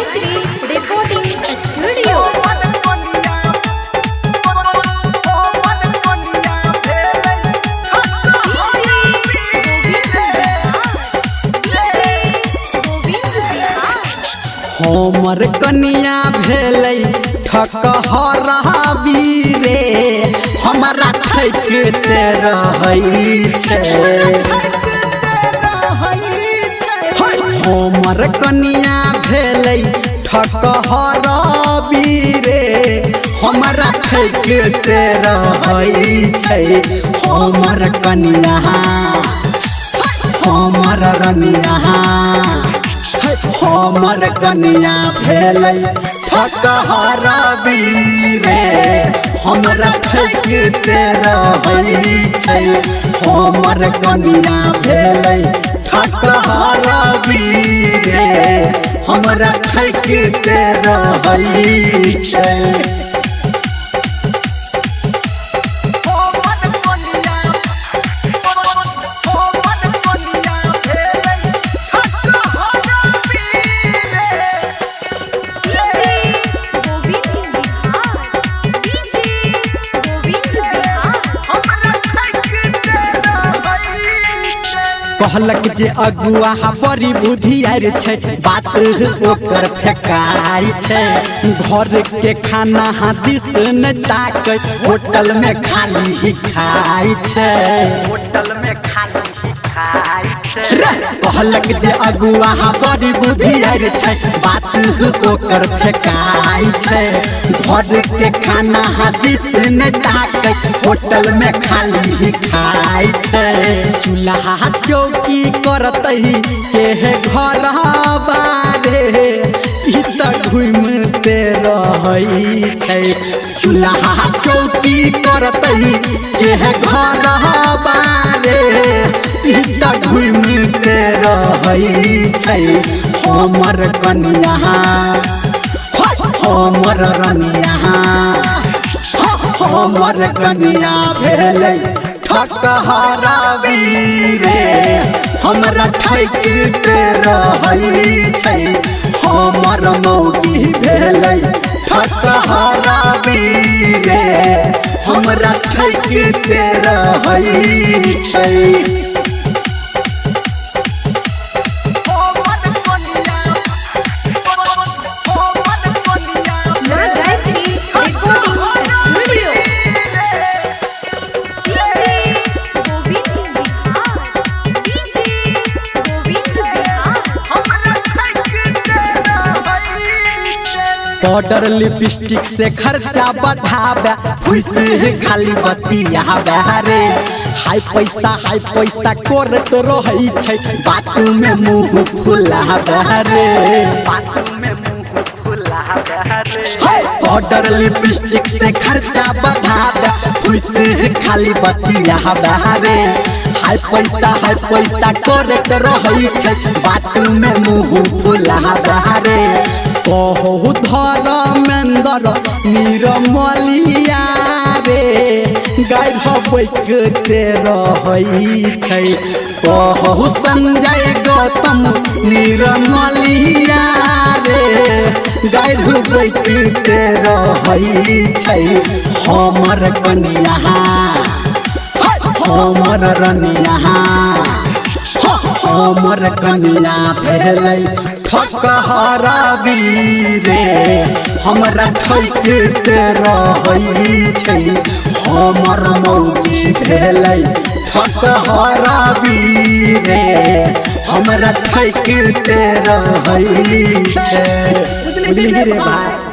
Gayatri Recording Studio. हमर कनिया भेलै ठकहराबी रे, हमरा ठकते रहै छै। हमर कनिया भेलै ठकहराबी रे, हमरा ठकते रहै छै। हमर कनिया, हमर रनिया, हमर कनिया भेलै ठकहराबी रे, हमरा ठकते रहै छै। हमर कनिया भेलै ठकहराबी रे, हमरा ठकते रहै छै। कहलक जे अगुआ बड़ी बुधियार छै, बात ओकर फेकाइ छै। घर के खाना दिस न ताकै, होटल में खाली ही खाइ छै। होटल में खाली ही खाइ छै। कहलक जे अगुआ बड़ी बुधियार छै, बात ओकर फेकाइ छै। घर के खाना दिस न ताकै, होटल में खाली ही खाइ छै। चूल्हा चौकी करतै के घर बारे, ई त घूमते रहै छै। चूल्हा चौकी करतै के घर बारे, ई त घूमते रहै छै। हमर कनिया, हमर रनिया, हमर कनिया भेलै ठकहराबी रे, हमरा ठकते रहै छै। हमर मौगी भेलै ठकहराबी रे, हमरा ठकते रहै छै। पाउडर लिपस्टिक से खर्चा बढ़ावे, फुस खाली बतियावे रे। हाय पैसा करत रहै छै, बात में मुँह फुलावे रे। पाउडर लिपस्टिक से खर्चा बढ़ावे, फुस खाली बतियावे रे। हाय पैसा करत रहै छै, बात में मुँह फुलावे रे। कहू धर्मेंद्र निरमलिया रे, गाय बैकते रहै छै। कहू संजय गौतम निरमलिया रे, गाय बैकते रहै छै। हमर कनिया, हमर रनिया, हमर कनिया भेलै ठकहराबी रे, हमरा ठकते रहै छै। हमर मौगी भेलै ठकहराबी रे, हमरा ठकते रहै छै। बुझलिही रे भाई।